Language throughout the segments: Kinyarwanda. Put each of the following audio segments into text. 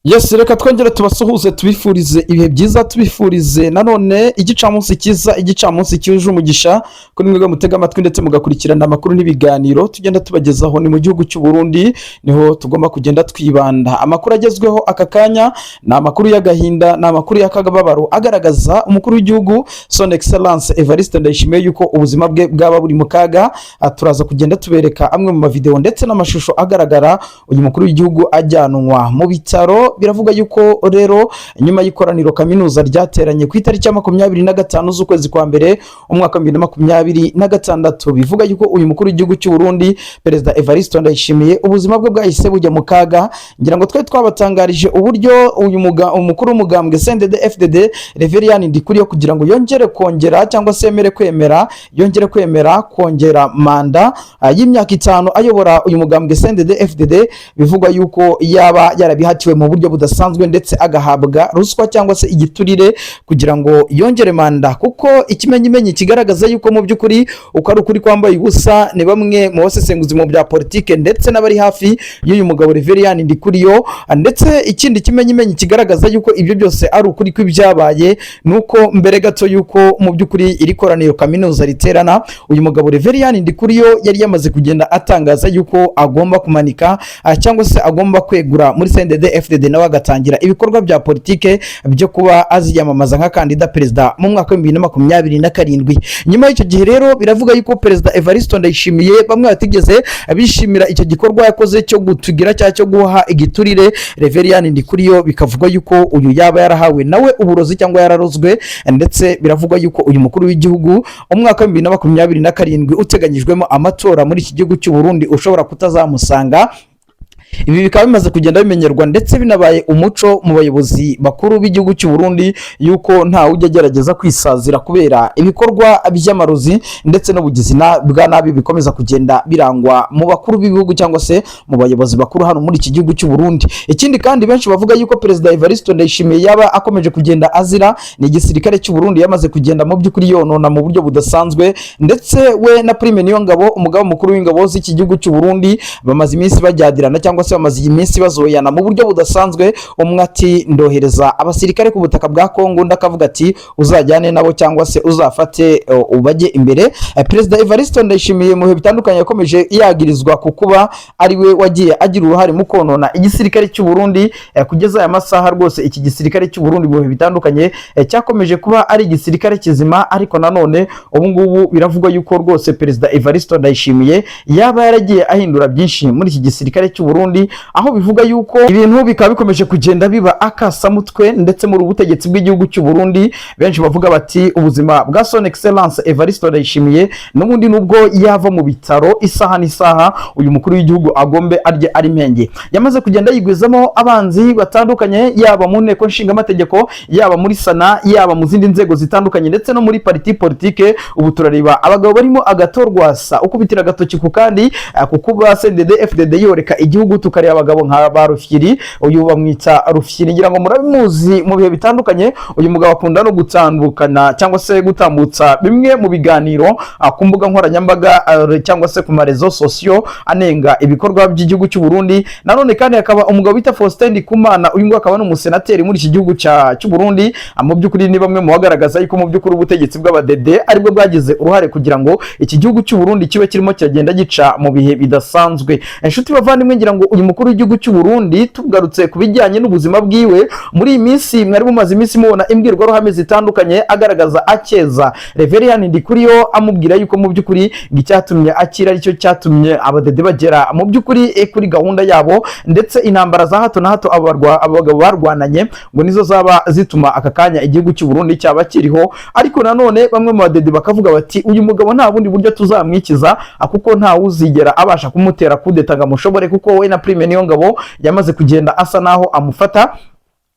Yes, reka twongere tubasuhuze, tubifurize ibihe byiza, tubifurize nanone igicamunsi cyiza, igicamunsi cyuje umugisha kuri mwebwe mutega amatwi ndetse mugakurikirana amakuru n'ibiganiro tugenda tubagezaho. Ni mu gihugu cy'u Burundi niho tugomba kugenda twibanda. Amakuru agezweho aka kanya ni amakuru y'agahinda, ni amakuru y'akababaro agaragaza umukuru w'igihugu, Son Excellence Evariste Ndayishimiye, yuko ubuzima bwe bwaba buri mu kaga. Turaza kugenda tubereka amwe mu mavideo ndetse n'amashusho agaragara uyu mukuru w'igihugu ajyanwa mu bitaro. Biravuga yuko rero nyuma y'ikoraniro kaminuza ryateranye ku itariki ya 25 z'ukwezi kwa mbere umwaka wa 2026, bivuga yuko uyu mukuru w'igihugu cy'u Burundi, Perezida Evariste Ndayishimiye, ubuzima bwe bwahise bujya mu kaga. Ngira ngo twe twabatangarije uburyo uyu umukuru w'umugambwe CNDD FDD, Reverien Ndikuriyo, kugira ngo yongere kongera cyangwa se yemere kwemera, yongere kwemera kongera manda y'imyaka 5 ayobora uyu mugambwe CNDD FDD, bivugwa yuko yaba yarabihatiwe mu buryo budasanzwe ndetse agahabwa ruswa cyangwa se igiturire kugira ngo yongere manda. Kuko ikimenyimenyi kigaragaza yuko mu by'ukuri uko ari ukuri kwambaye ubusa, ni bamwe mu basesenguzi mu bya politike ndetse n'abari hafi y'uyu mugabo Reverien Ndikuriyo. Ndetse ikindi kimenyimenyi kigaragaza yuko ibyo byose ari ukuri kw'ibyabaye, ni uko mbere gato yuko mu by'ukuri iri koraniro kaminuza riterana, uyu mugabo Reverien Ndikuriyo yari yamaze kugenda atangaza yuko agomba kumanika cyangwa se agomba kwegura muri CNDD FDD, nawe agatangira ibikorwa bya politike byo kuba aziyamamaza nka kandida perezida mu mwaka wa 2027. Nyuma y'icyo gihe rero, biravuga yuko Perezida Evariste Ndayishimiye, bamwe batigeze bishimira icyo gikorwa yakoze cyo gutugira cyangwa cyo guha igiturire Reverien Ndikuriyo, bikavugwa yuko uyu yaba yarahawe nawe uburozi cyangwa yararozwe. Ndetse biravugwa yuko uyu mukuru w'igihugu, umwaka wa 2027 uteganyijwemo amatora muri iki gihugu cy'u Burundi, ushobora kutazamusanga. Ibi bikaba bimaze kugenda bimenyerwa ndetse binabaye umuco mu bayobozi bakuru b'igihugu cy'u Burundi yuko ntawe ujya agerageza kwisazira kubera ibikorwa by'amarozi ndetse n'ubugizi bwa nabi bikomeza kugenda birangwa mu bakuru b'ibihugu cyangwa se mu bayobozi bakuru hano muri iki gihugu cy'u Burundi. Ikindi kandi benshi bavuga yuko Perezida Evariste Ndayishimiye yaba akomeje kugenda azira ni igisirikare cy'u Burundi yamaze kugenda mu by'ukuri yonona mu buryo budasanzwe. Ndetse we na Prime Niyongabo, umugaba mukuru w'ingabo z'iki gihugu cy'u Burundi, bamaze iminsi bajyadirana cyangwa se bamaze iminsi bazoyana mu buryo budasanzwe. Umwe ati: "Ndohereza abasirikare ku butaka bwa Kongo", undi akavuga ati: "Uzajyane nabo cyangwa se uzafate ubajye imbere." Perezida Evariste Ndayishimiye mu bihe bitandukanye yakomeje yagirizwa ku kuba ari we wagiye agira uruhare mu konona igisirikare cy'u Burundi. Kugeza aya masaha rwose, iki gisirikare cy'u Burundi mu bihe bitandukanye cyakomeje kuba ari igisirikare kizima, ariko nanone ubu ngubu biravugwa yuko rwose Perezida Evariste Ndayishimiye yaba yaragiye ahindura byinshi muri iki gisirikare cy'u Burundi, aho bivuga yuko ibintu bikaba bikomeje kugenda biba akasamutwe. Ndetse muri ubutegetsi bw'igihugu cy'u Burundi benshi bavuga bati: "Ubuzima bwa Son Excellence Evariste Ndayishimiye n'ubundi nubwo yava mu bitaro isaha n'isaha, uyu mukuru w'igihugu agombe arye ari menge." Yamaze kugenda yigwizamo abanzi batandukanye, yaba mu nteko nshingamategeko, yaba muri Sena, yaba mu zindi nzego zitandukanye, ndetse no muri parti politique. Ubu turareba abagabo barimo Agathon Rwasa ukubitira agatoki ku kandi ku kuba CNDD FDD yoreka igihugu, tukareba abagabo nka ba Rufyiri. Uyu bamwita Rufyiri, ngira ngo murabimuzi. Mu bihe bitandukanye uyu mugabo akunda no gutandukana cyangwa se gutambutsa bimwe mu biganiro ku mbuga nkoranyambaga cyangwa se ku ma réseaux sociaux, anenga ibikorwa by'igihugu cy'u Burundi. Nanone kandi hakaba umugabo bita Faustin Ndikumana, uyu nguyu akaba n'umusenateri muri iki gihugu cy'u Burundi. Mu by'ukuri ni bamwe mu bagaragaza yuko mu by'ukuri ubutegetsi bw'abadede aribwo bwagize uruhare kugira ngo iki gihugu cy'u Burundi kibe kirimo kiragenda gica mu bihe bidasanzwe. Inshuti bavandimwe, ngira ngo uyu mukuru w'igihugu cy'u Burundi, tugarutse ku bijyanye n'ubuzima bwiwe muri iyi minsi, mwari mumaze iminsi mubona imbwirwaruhame zitandukanye agaragaza akeza Reverien Ndikuriyo, amubwira yuko mu by'ukuri ngo icyatumye akira aricyo cyatumye abadede bagera mu by'ukuri kuri gahunda yabo, ndetse intambara za hato na hato abo bagabo barwananye ngo nizo zaba zituma aka kanya igihugu cy'u Burundi cyaba kiriho. Ariko nanone bamwe mu badede bakavuga bati: "Uyu mugabo nta bundi buryo tuzamwikiza, kuko nta wuzigera abasha kumutera kudeta ngo amushobore, kuko we na Prime Niyongabo yamaze kugenda asa naho amufata."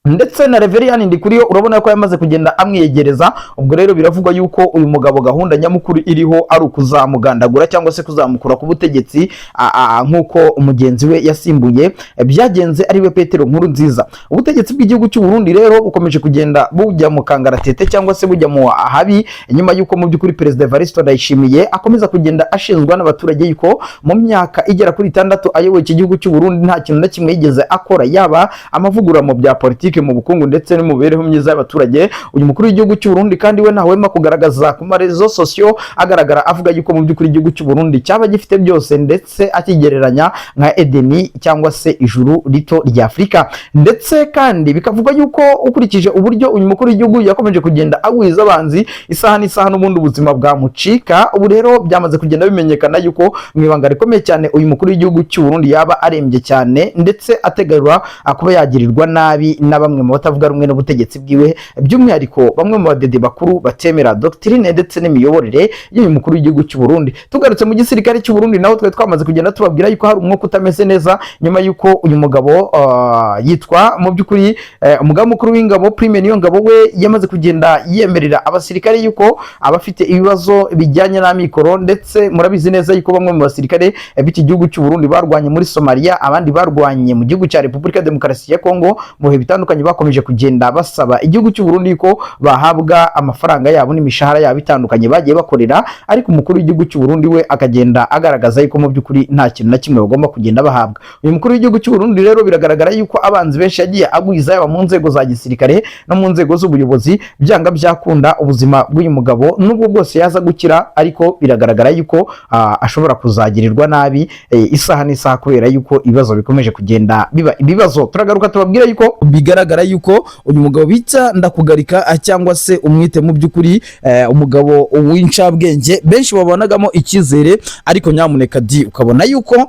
Ndetse na Reverien Ndikuriyo urabona ko yamaze kugenda amwiyegereza. Ubwo rero biravugwa yuko uyu mugabo gahunda nyamukuru iriho ari ukuzamugandagura cyangwa se kuzamukura ku butegetsi, nk'uko mugenzi we yasimbuye byagenze, ari we Petero Nkurunziza. Ubutegetsi bw'igihugu cy'u Burundi rero bukomeje kugenda bujya mu kangaratete cyangwa se bujya mu ahabi, nyuma y'uko mu by'ukuri Perezida Evariste Ndayishimiye akomeza kugenda ashinjwa n'abaturage yuko mu myaka igera kuri 6 ayoboye iki gihugu cy'u Burundi nta kintu na kimwe yigeze akora, yaba amavugurura mu bya politiki, mu bukungu ndetse no mu mibereho myiza y'abaturage. Uyu mukuru w'igihugu cy'u Burundi kandi we ntahwema kugaragaza ku ma réseaux sociaux, agaragara avuga yuko mu by'ukuri igihugu cy'u Burundi cyaba gifite byose, ndetse akigereranya nka Edeni cyangwa se ijuru rito rya Afurika. Ndetse kandi bikavugwa yuko ukurikije uburyo uyu mukuru w'igihugu yakomeje kugenda agwiza abanzi, isaha n'isaha n'ubundi ubuzima bwamucika. Ubu rero byamaze kugenda bimenyekana yuko mu ibanga rikomeye cyane uyu mukuru w'igihugu cy'u Burundi yaba arembye cyane, ndetse ateganywa kuba yagirirwa nabi na bamwe mu batavuga rumwe n'ubutegetsi bwiwe, by'umwihariko bamwe mu badede bakuru batemera doctrine ndetse n'imiyoborere y'uyu mukuru w'igihugu cy'u Burundi. Tugarutse mu gisirikare cy'u Burundi, naho twari twamaze kugenda tubabwira yuko hari umwuka utameze neza, nyuma y'uko uyu mugabo yitwa mu by'ukuri umugaba mukuru w'ingabo Prime Niyongabo we yamaze kugenda yemerera abasirikare yuko abafite ibibazo bijyanye n'amikoro. Ndetse murabizi neza yuko bamwe mu basirikare b'iki gihugu cy'u Burundi barwanye muri Somalia, abandi barwanye mu gihugu cya Repubulika Demokarasi ya Kongo mu bihe bitandukanye, bakomeje kugenda basaba igihugu cy'u Burundi ko bahabwa amafaranga yabo n'imishahara yabo itandukanye bagiye bakorera, ariko umukuru w'igihugu cy'u Burundi we akagenda agaragaza yuko mu by'ukuri nta kintu na kimwe bagomba kugenda bahabwa. Uyu mukuru w'igihugu cy'u Burundi rero biragaragara yuko abanzi benshi yagiye agwiza, yaba mu nzego za gisirikare no mu nzego z'ubuyobozi. Byanga byakunda ubuzima bw'uyu mugabo, nubwo bwose yaza gukira, ariko biragaragara yuko ashobora kuzagirirwa nabi isaha n'isaha, kubera yuko ibibazo bikomeje kugenda biba ibibazo. Turagaruka tubabwira yuko bigaragara yuko uyu mugabo bita Ndakugarika, cyangwa se umwite mu by'ukuri umugabo w'incabwenge benshi babonagamo icyizere, ariko nyamuneka di ukabona yuko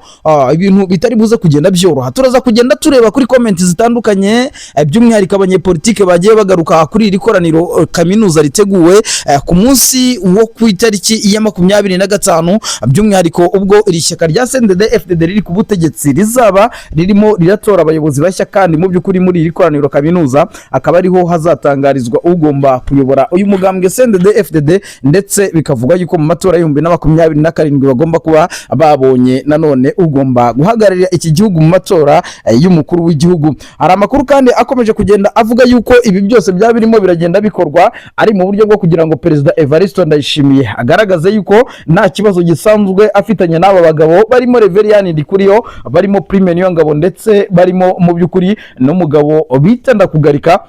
ibintu bitari buze kugenda byoroha. Turaza kugenda tureba kuri comment zitandukanye, by'umwihariko abanyepolitike bagiye bagaruka kuri iri koraniro kaminuza riteguwe ku munsi wo ku itariki ya 25, by'umwihariko ubwo iri shyaka rya CNDD FDD riri ku butegetsi rizaba ririmo riratora abayobozi bashya, kandi mu by'ukuri muri iri koraniro kaminuza akaba ariho hazatangarizwa ugomba kuyobora uyu mugambwe CNDD FDD. Ndetse bikavuga yuko mu matora y'2027 bagomba kuba babonye nanone ugomba guhagararira iki gihugu mu matora y'umukuru w'igihugu. Hari amakuru kandi akomeje kugenda avuga yuko ibi byose byaba birimo biragenda bikorwa ari mu buryo bwo kugira ngo Perezida Evariste Ndayishimiye agaragaze yuko nta kibazo gisanzwe afitanye n'aba bagabo barimo Reverien Ndikuriyo, barimo Prime Niyongabo, ndetse barimo mu by'ukuri n'umugabo bita Ndakugarika.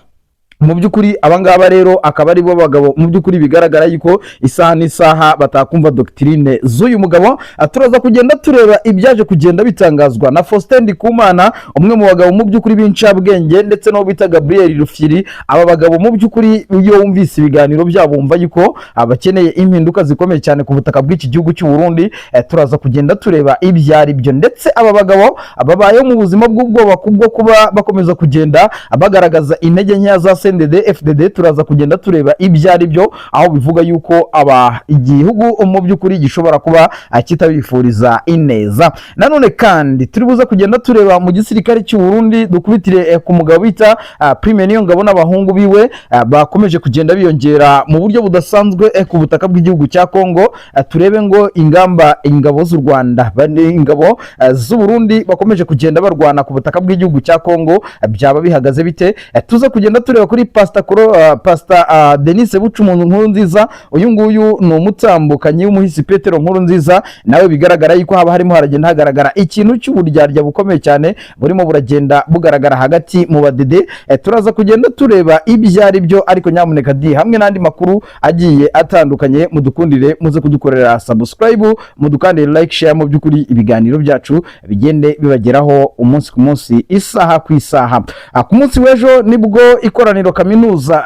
Mu by'ukuri abangaba rero akaba ari bo bagabo mu by'ukuri bigaragara yuko isaha n'isaha batakumva doctrine z'uyu mugabo. Turaza kugenda tureba ibyaje kugenda bitangazwa na Faustin Ndikumana, umwe mu bagabo mu by'ukuri b'incabwenge, ndetse n'uwo bita Gabriel Rufyiri. Aba bagabo mu by'ukuri iyo wumvise ibiganiro byabo wumva yuko abakeneye impinduka zikomeye cyane ku butaka bw'iki gihugu cy'u Burundi. Turaza kugenda tureba ibyo ari byo, ndetse aba bagabo babayeho mu buzima bw'ubwoba kubwo kuba bakomeza kugenda bagaragaza intege nkeya za CNDD FDD. Turaza kugenda tureba ibyo ari byo, aho bivuga yuko aba igihugu mu by'ukuri gishobora kuba kitabifuriza ineza. Nanone kandi turi buze kugenda tureba mu gisirikare cy'u Burundi, dukubitire ku mugabo bita Prime Niyongabo n'abahungu biwe bakomeje kugenda biyongera mu buryo budasanzwe ku butaka bw'igihugu cya Kongo. Turebe ngo ingamba ingabo z'u Rwanda, ingabo z'u Burundi bakomeje kugenda barwana ku butaka bw'igihugu cya Kongo byaba bihagaze bite. Tuze kugenda tureba kuri Pastor Denis Bucumuntu Nkurunziza. Uyu nguyu ni umutambukanyi w'umuhisi Petero Nkurunziza, nawe bigaragara yuko haba harimo haragenda hagaragara ikintu cy'uburyarya bukomeye cyane burimo buragenda bugaragara hagati mu badede. Turaza kugenda tureba ibyo ari byo, ariko nyamuneka di hamwe n'andi makuru agiye atandukanye, mudukundire muze kudukorera subscribe, mudukandire like, share, mu by'ukuri ibiganiro byacu bigende bibageraho umunsi ku munsi, isaha ku isaha. Ku munsi w'ejo nibwo ikoraniro kaminuza,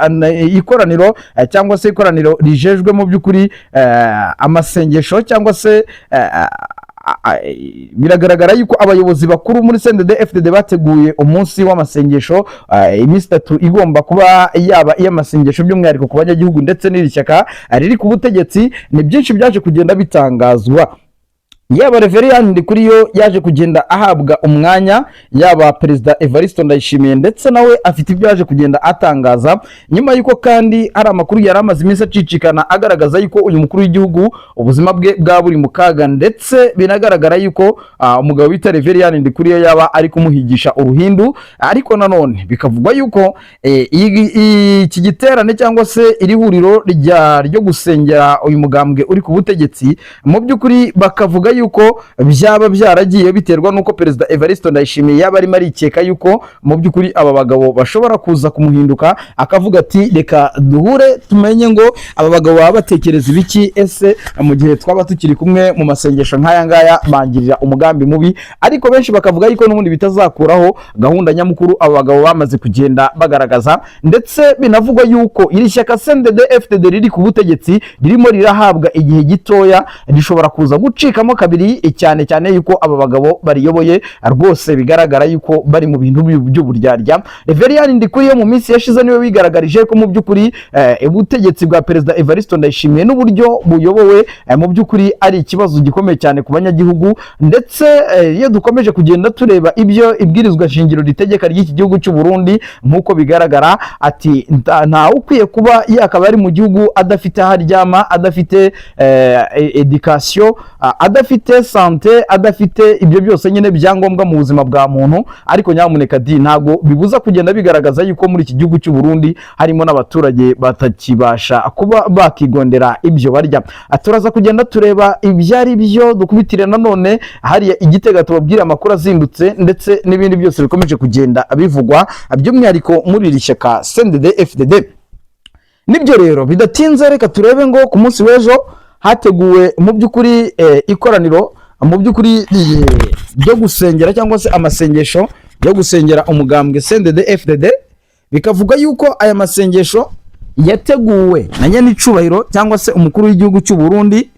ikoraniro cyangwa se ikoraniro rijejwe mu by'ukuri amasengesho cyangwa se biragaragara yuko abayobozi bakuru muri CNDD FDD bateguye umunsi w'amasengesho, iminsi 3 igomba kuba yaba iy'amasengesho, by'umwihariko ku banyagihugu ndetse n'iri shyaka riri ku butegetsi. Ni byinshi byaje kugenda bitangazwa. Yaba Reverien Ndikuriyo yaje kugenda ahabwa umwanya, yaba Perezida Evariste Ndayishimiye, ndetse nawe afite ibyo yaje kugenda atangaza, nyuma y'uko kandi hari amakuru yari amaze iminsi acicikana agaragaza yuko uyu mukuru w'igihugu ubuzima bwe bwaba buri mu kaga, ndetse binagaragara yuko umugabo bita Reverien Ndikuriyo yaba ari kumuhigisha uruhindu. Ariko nanone bikavugwa yuko iki giterane cyangwa se iri huriro ryo gusengera uyu mugambwe uri ku butegetsi, mu by'ukuri bakavuga yuko byaba byaragiye biterwa n'uko Perezida Evariste Ndayishimiye yaba arimo arikeka yuko mu by'ukuri aba bagabo bashobora kuza kumuhinduka, akavuga ati: "Reka duhure tumenye ngo aba bagabo baba batekereza ibiki. Ese mu gihe twaba tukiri kumwe mu masengesho nk'aya ngaya bangirira umugambi mubi?" Ariko benshi bakavuga yuko n'ubundi bitazakuraho gahunda nyamukuru aba bagabo bamaze kugenda bagaragaza. Ndetse binavugwa yuko iri shyaka CNDD FDD riri ku butegetsi ririmo rirahabwa igihe gitoya, rishobora kuza gucikamo kabiri, cyane cyane yuko aba bagabo bariyoboye rwose bigaragara yuko bari mu bintu by'uburyarya. Reverien Ndikuriyo mu minsi yashize niwe wigaragarije ko mu by'ukuri ubutegetsi bwa Perezida Evariste Ndayishimiye n'uburyo buyobowe mu by'ukuri ari ikibazo gikomeye cyane ku banyagihugu. Ndetse iyo dukomeje kugenda tureba ibyo ibwirizwa shingiro ritegeka ry'iki gihugu cy'u Burundi, nk'uko bigaragara, ati ntawe ukwiye kuba yakaba ari mu gihugu adafite aho aryama, adafite éducation, adafite santé, adafite ibyo byose nyine byangombwa mu buzima bwa muntu. Ariko nyamuneka di, ntabwo bibuza kugenda bigaragaza yuko muri iki gihugu cy'u Burundi harimo n'abaturage batakibasha kuba bakigondera ibyo barya. Turaza kugenda tureba ibyo ari byo, dukubitire nanone hariya igitega, tubabwire amakuru azindutse ndetse n'ibindi byose bikomeje kugenda bivugwa, by'umwihariko muri iri shyaka CNDD FDD. Nibyo rero, bidatinze reka turebe ngo ku munsi w'ejo hateguwe mu by'ukuri ikoraniro mu by'ukuri ryo gusengera cyangwa se amasengesho yo gusengera umugambwe CNDD FDD. Bikavuga yuko aya masengesho yateguwe na nyenicubahiro cyangwa se umukuru w'igihugu cy'u Burundi.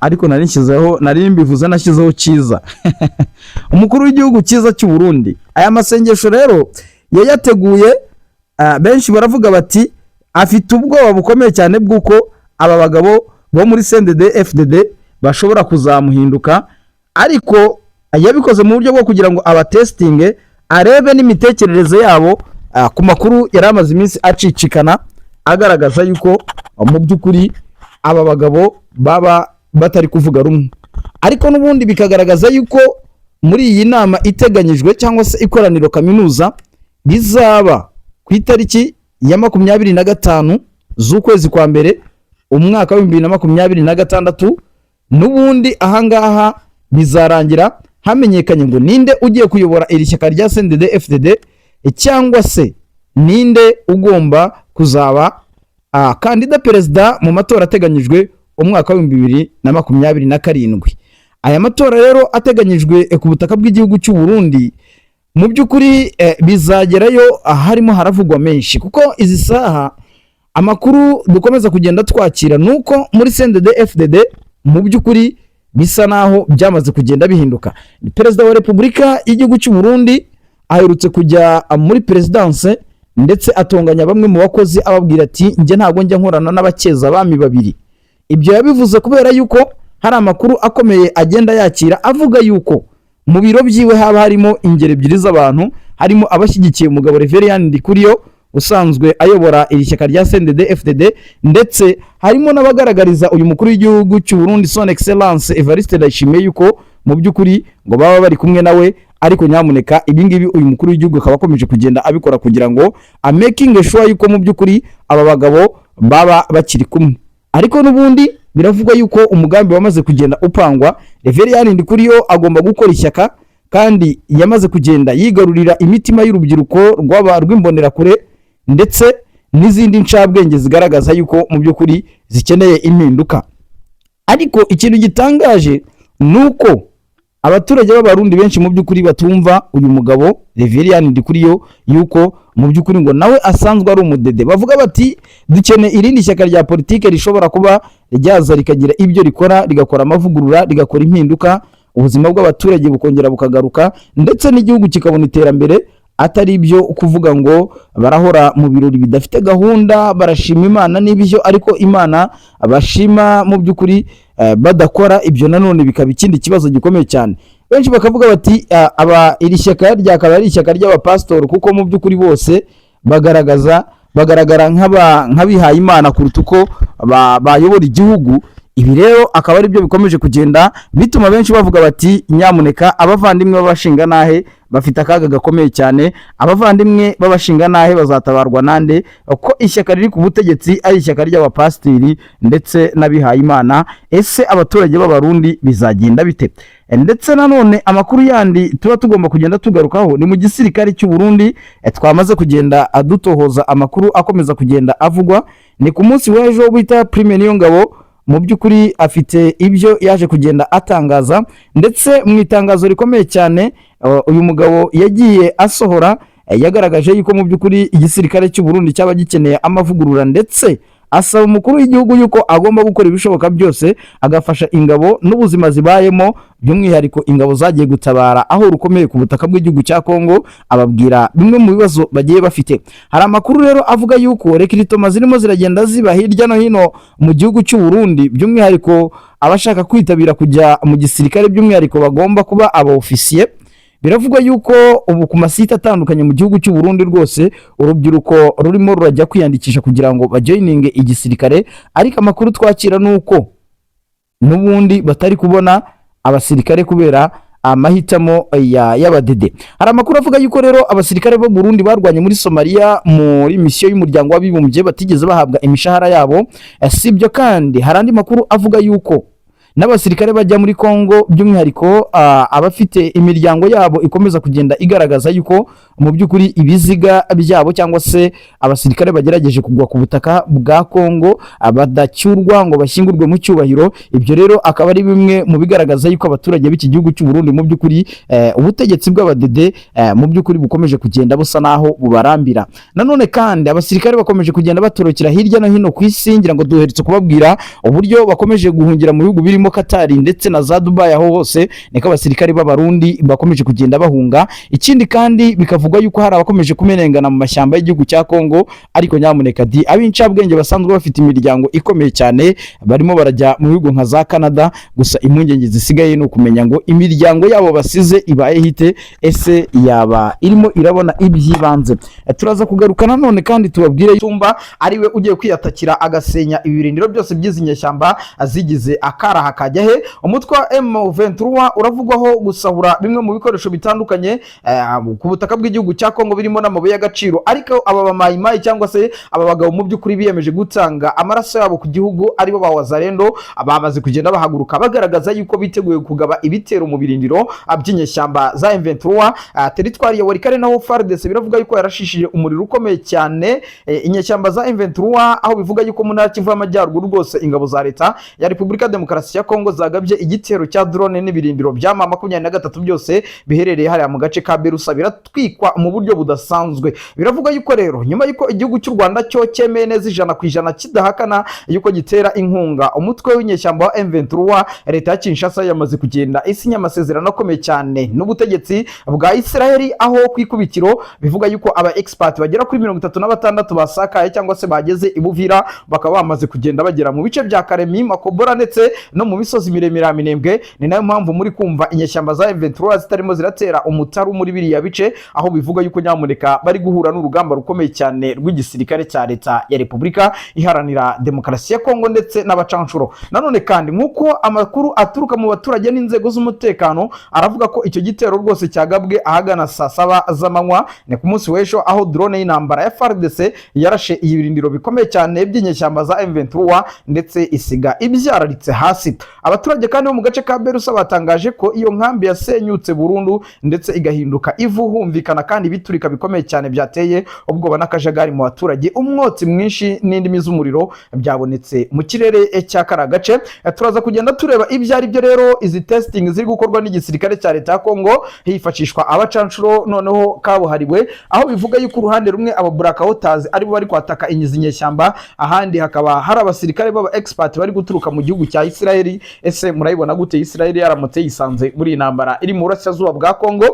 Ariko nari nshyizeho, nari mbivuze, nashyizeho cyiza, umukuru w'igihugu cyiza cy'u Burundi. Aya masengesho rero yayateguye, benshi baravuga bati afite ubwoba bukomeye cyane bw'uko aba bagabo bo muri CNDD FDD bashobora kuzamuhinduka, ariko yabikoze mu buryo bwo kugira ngo abatesitinge, arebe n'imitekerereze yabo ku makuru yari amaze iminsi acicikana agaragaza yuko mu by'ukuri aba bagabo baba batari kuvuga rumwe. Ariko n'ubundi bikagaragaza yuko muri iyi nama iteganyijwe cyangwa se ikoraniro kaminuza rizaba ku itariki ya 25 z'ukwezi kwa mbere umwaka wa 2026, n'ubundi ahangaha bizarangira hamenyekanye ngo ninde ugiye kuyobora iri shyaka rya CNDD FDD, cyangwa se ninde ugomba kuzaba kandida perezida mu matora ateganyijwe umwaka wa 2027. Aya matora rero ateganyijwe ku butaka bw'igihugu cy'u Burundi, mu by'ukuri bizagerayo harimo haravugwa menshi, kuko izi saha amakuru dukomeza kugenda twakira ni uko muri CNDD FDD mu by'ukuri bisa naho byamaze kugenda bihinduka. Perezida wa Repubulika y'igihugu cy'u Burundi aherutse kujya muri perezidanse, ndetse atonganya bamwe mu bakozi, ababwira ati: "Njye ntabwo njya nkorana n'abakeza abami babiri." Ibyo yabivuze kubera yuko hari amakuru akomeye agenda yakira avuga yuko mu biro byiwe haba harimo ingeri ebyiri z'abantu, harimo abashyigikiye umugabo Reverien Ndikuriyo usanzwe ayobora iri shyaka rya CNDD FDD, ndetse harimo n'abagaragariza uyu mukuru w'igihugu cy'u Burundi, Son Excellence Evariste Ndayishimiye, yuko mu by'ukuri ngo baba bari kumwe nawe. Ariko nyamuneka, ibi ngibi uyu mukuru w'igihugu akaba akomeje kugenda abikora kugira ngo amakinge sure yuko mu by'ukuri aba bagabo baba bakiri kumwe. Ariko n'ubundi biravugwa yuko umugambi wamaze kugenda upangwa. Reverien Ndikuriyo agomba gukora ishyaka, kandi yamaze kugenda yigarurira imitima y'urubyiruko rw'aba rw'imbonerakure ndetse n'izindi ncabwenge zigaragaza yuko mu by'ukuri zikeneye impinduka. Ariko ikintu gitangaje ni uko abaturage b'Abarundi benshi mu by'ukuri batumva uyu mugabo Reverien Ndikuriyo, yuko mu by'ukuri ngo nawe asanzwe ari umudede. Bavuga bati: "Dukeneye irindi shyaka rya politike rishobora kuba ryaza rikagira ibyo rikora, rigakora amavugurura, rigakora impinduka, ubuzima bw'abaturage bukongera bukagaruka, ndetse n'igihugu kikabona iterambere." atari ibyo kuvuga ngo barahora mu birori bidafite gahunda. Barashima Imana n'ibyo, ariko Imana bashima mu by'ukuri badakora ibyo nanone bikaba ikindi kibazo gikomeye cyane. Benshi bakavuga bati aba iri shyaka ryakaba ari ishyaka ry'abapasitori, kuko mu by'ukuri bose bagaragara nk'abihaye Imana kuruta uko bayobora igihugu. Ibi rero akaba ari byo bikomeje kugenda bituma benshi bavuga bati: "Nyamuneka, abavandimwe b'abashingantahe bafite akaga gakomeye cyane. Abavandimwe b'abashingantahe bazatabarwa nande, ko ishyaka riri ku butegetsi ari ishyaka ry'abapasiteri ndetse n'abihayimana? Ese abaturage b'Abarundi bizagenda bite?" Ndetse nanone amakuru yandi tuba tugomba kugenda tugarukaho ni mu gisirikare cy'u Burundi. Twamaze kugenda dutohoza amakuru akomeza kugenda avugwa. Ni ku munsi w'ejo bita Prime Niyongabo mu by'ukuri afite ibyo yaje kugenda atangaza, ndetse mu itangazo rikomeye cyane uyu mugabo yagiye asohora, yagaragaje yuko mu by'ukuri igisirikare cy'u Burundi cyaba gikeneye amavugurura, ndetse asaba umukuru w'igihugu yuko agomba gukora ibishoboka byose agafasha ingabo n'ubuzima zibayemo, by'umwihariko ingabo zagiye gutabara aho rukomeye ku butaka bw'igihugu cya Kongo. Ababwira bimwe mu bibazo bagiye bafite. Hari amakuru rero avuga yuko recrutement zirimo ziragenda ziba hirya no hino mu gihugu cy'u Burundi, by'umwihariko abashaka kwitabira kujya mu gisirikare, by'umwihariko bagomba kuba aba ofisiye. Biravugwa yuko ubu ku masite atandukanye mu gihugu cy'u Burundi rwose urubyiruko rurimo rurajya kwiyandikisha kugira ngo bajoininge igisirikare, ariko amakuru twakira ni uko n'ubundi batari kubona abasirikare kubera amahitamo y'abadede. Hari amakuru avuga yuko rero abasirikare b'u Burundi barwanye muri Somalia muri misiyo y'Umuryango w'Abibumbye batigeze bahabwa imishahara yabo. Si ibyo kandi, hari andi makuru avuga yuko n'abasirikare bajya muri Congo, by'umwihariko abafite imiryango yabo ikomeza kugenda igaragaza yuko mu by'ukuri ibiziga byabo cyangwa se abasirikare bagerageje kugwa ku butaka bwa Congo badacyurwa ngo bashyingurwe mu cyubahiro. Ibyo rero akaba ari bimwe mu bigaragaza yuko abaturage b'iki gihugu cy'u Burundi mu by'ukuri ubutegetsi bw'abadede mu by'ukuri bukomeje kugenda busa naho bubarambira. Nanone kandi abasirikare bakomeje kugenda batorokera hirya no hino ku isi. Ngira ngo duherutse kubabwira uburyo bakomeje guhungira mu bihugu birimo Katari ndetse na za Dubai. Aho hose niko abasirikare b'Abarundi bakomeje kugenda bahunga. Ikindi kandi bikavugwa yuko hari abakomeje kumenengana mu mashyamba y'igihugu cya Kongo. Ariko nyamuneka di, ab'incabwenge basanzwe bafite imiryango ikomeye cyane barimo barajya mu bihugu nka za Canada. Gusa impungenge zisigaye ni ukumenya ngo imiryango yabo basize ibaye hite? Ese yaba irimo irabona iby'ibanze? Turaza kugaruka nanone kandi tubabwire Tumba ariwe ugiye kwiyatakira agasenya ibirindiro byose by'izi nyeshyamba zigize akaraha kajya he. Umutwe wa M23 uravugwaho gusahura bimwe mu bikoresho bitandukanye ku butaka bw'igihugu cya Kongo, birimo n'amabuye y'agaciro. Ariko aba bamayimayi cyangwa se aba bagabo mu by'ukuri biyemeje gutanga amaraso yabo ku gihugu, aribo ba Wazalendo, bamaze kugenda bahaguruka bagaragaza yuko biteguye kugaba ibitero mu birindiro by'inyeshyamba za M23. Teritwari ya Walikale naho FARDC biravuga yuko yarashishije umuriro ukomeye cyane inyeshyamba za M23, aho bivuga yuko mu ntara Kivu y'Amajyaruguru rwose ingabo za Leta ya Repubulika Demokarasi ya Kongo zagabye igitero cya drone n'ibirindiro bya M23 byose biherereye hariya mu gace ka Berusa biratwikwa mu buryo budasanzwe. Biravuga yuko rero nyuma yuko igihugu cy'u Rwanda cyo cyemeye neza 100% kidahakana yuko gitera inkunga umutwe w'inyeshyamba wa M23, Leta ya Kinshasa yamaze kugenda isinya amasezerano akomeye cyane n'ubutegetsi bwa Israeli, aho ku ikubitiro bivuga yuko aba expert bagera kuri 36 basakaye cyangwa se bageze i Buvira, bakaba bamaze kugenda bagera mu bice bya Karemi, Makobora ndetse no mu misozi miremire ya Minembwe. Ni nayo mpamvu muri kumva inyeshyamba za M23 zitarimo ziratera umutaru muri biriya bice, aho bivuga yuko nyamuneka bari guhura n'urugamba rukomeye cyane rw'igisirikare cya Leta ya Repubulika Iharanira Demokarasi ya Kongo ndetse n'abacanshuro. Nanone kandi nk'uko amakuru aturuka mu baturage n'inzego z'umutekano, aravuga ko icyo gitero rwose cyagabwe ahagana saa 7 z'amanywa, ni ku munsi w'ejo, aho drone y'intambara ya FARDC yarashe ibirindiro bikomeye cyane by'inyeshyamba za M23 ndetse isiga ibyararitse hasi. Abaturage kandi bo mu gace ka Berusa batangaje ko iyo nkambi yasenyutse burundu ndetse igahinduka ivu, humvikana kandi ibiturika bikomeye cyane byateye ubwoba n'akajagari mu baturage. Umwotsi mwinshi n'indimi z'umuriro byabonetse mu kirere cya kariya gace. Turaza kugenda tureba ibyo ari byo rero izi testing ziri gukorwa n'igisirikare cya Leta ya Kongo hifashishwa abacanshuro noneho kabuhariwe, aho bivuga yuko uruhande rumwe aba Black Waters aribo bari kwataka izi nyeshyamba, ahandi hakaba hari abasirikare b'aba expert bari guturuka mu gihugu cya Israel. Ese murayibona gute Israel yaramutse yisanze muri iyi ntambara iri mu burasirazuba bwa Kongo?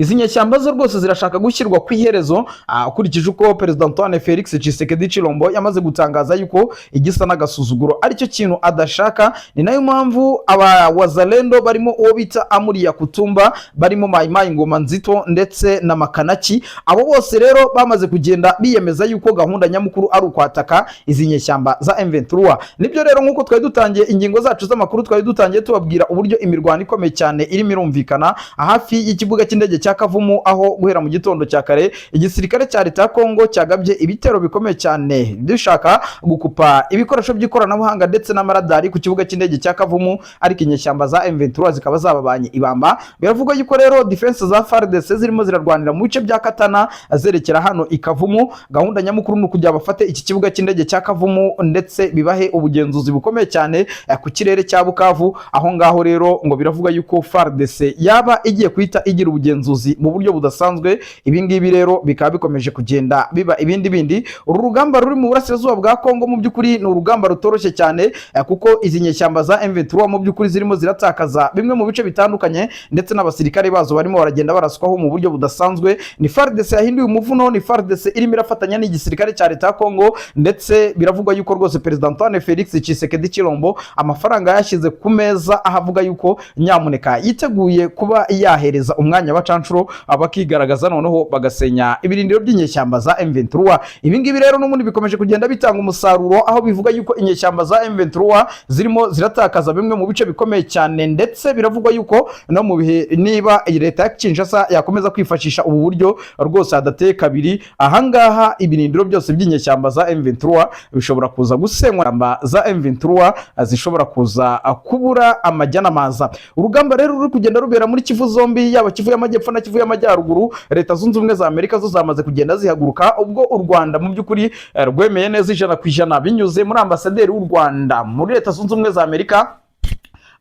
Izi nyeshyamba zo rwose zirashaka gushyirwa ku iherezo, ukurikije uko Perezida Antoine Felix Tshisekedi Chilombo yamaze gutangaza yuko igisa n'agasuzuguro aricyo kintu adashaka. Ni nayo mpamvu aba Wazalendo barimo uwo bita Amuri ya Kutumba, barimo Mayimayi Ngoma Nzito ndetse na Makanaki, abo bose rero bamaze kugenda biyemeza yuko gahunda nyamukuru ari ukwataka izi nyeshyamba za M23. Nibyo rero, nk'uko twari dutangiye ingingo zacu z'amakuru, twari dutangiye tubabwira uburyo imirwano ikomeye cyane irimo irumvikana hafi y'ikibuga cy'indege cya Kavumu, aho guhera mu gitondo cya kare igisirikare cya leta ya Kongo cyagabye ibitero bikomeye cyane dushaka gukupa ibikoresho by'ikoranabuhanga ndetse n'amaradari ku kibuga cy'indege cya Kavumu, ariko inyeshyamba za M23 zikaba zababanye ibamba. Biravugwa yuko rero defense za FARDC zirimo zirarwanira mu bice bya Katana zerekera hano i Kavumu. Gahunda nyamukuru ni ukugira bafate iki kibuga cy'indege cya Kavumu ndetse bibahe ubugenzuzi bukomeye cyane ku kirere cya Bukavu. Aho ngaho rero ngo biravuga yuko FARDC yaba igiye guhita igira ubugenzuzi mu buryo budasanzwe. Ibi ngibi rero bikaba bikomeje kugenda biba ibindi bindi. Uru rugamba ruri mu burasirazuba bwa Kongo mu by'ukuri ni urugamba rutoroshye cyane, kuko izi nyeshyamba za M23 mu by'ukuri zirimo ziratakaza bimwe mu bice bitandukanye, ndetse n'abasirikare bazo barimo baragenda baraswaho mu buryo budasanzwe. Ni FARDC yahinduye umuvuno, ni FARDC irimo irafatanya n'igisirikare cya leta ya Kongo, ndetse biravugwa yuko rwose Perezida Antoine Felix Tshisekedi Chilombo amafaranga yashyize ku meza, aho avuga yuko nyamuneka yiteguye kuba yahereza umwanya abacanshuro bakigaragaza, noneho bagasenya ibirindiro by'inyeshyamba za M23. Ibi ngibi rero n'ubundi bikomeje kugenda bitanga umusaruro, aho bivuga yuko inyeshyamba za M23 zirimo ziratakaza bimwe mu bice bikomeye cyane, ndetse biravugwa yuko no mu bihe niba iyi leta ya Kinshasa yakomeza kwifashisha ubu buryo, rwose hadateye kabiri ahangaha ibirindiro byose by'inyeshyamba za M23 bishobora kuza gusenywa, za M23 zishobora kuza kubura amajya n'amaza. Urugamba rero ruri kugenda rubera muri Kivu zombi, yaba Kivu y'Amajyepfo na Kivu y'Amajyaruguru. Leta Zunze Ubumwe za Amerika zo zamaze kugenda zihaguruka, ubwo u Rwanda mu by'ukuri rwemeye neza 100% binyuze muri ambasaderi w'u Rwanda muri Leta Zunze Ubumwe za Amerika,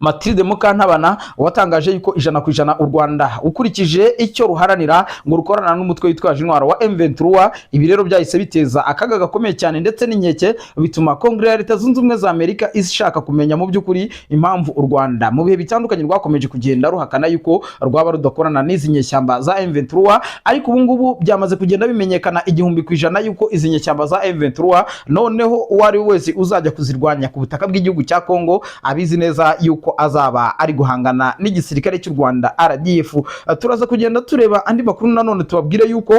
Mathilde Mukantabana, watangaje yuko 100% u Rwanda, ukurikije icyo ruharanira, ngo rukorana n'umutwe witwaje intwaro wa M23. Ibi rero byahise biteza akaga gakomeye cyane ndetse n'inkeke, bituma Kongere ya Leta Zunze Ubumwe za Amerika ishaka kumenya mu by'ukuri impamvu u Rwanda mu bihe bitandukanye rwakomeje kugenda ruhakana yuko rwaba rudakorana n'izi nyeshyamba za M23. Ariko ubu ngubu byamaze kugenda bimenyekana 1000% yuko izi nyeshyamba za M23, noneho uwo ari we wese uzajya kuzirwanya ku butaka bw'igihugu cya Kongo, abizi neza yuko azaba ari guhangana n'igisirikare cy'u Rwanda RDF. Turaza kugenda tureba andi makuru nanone tubabwire yuko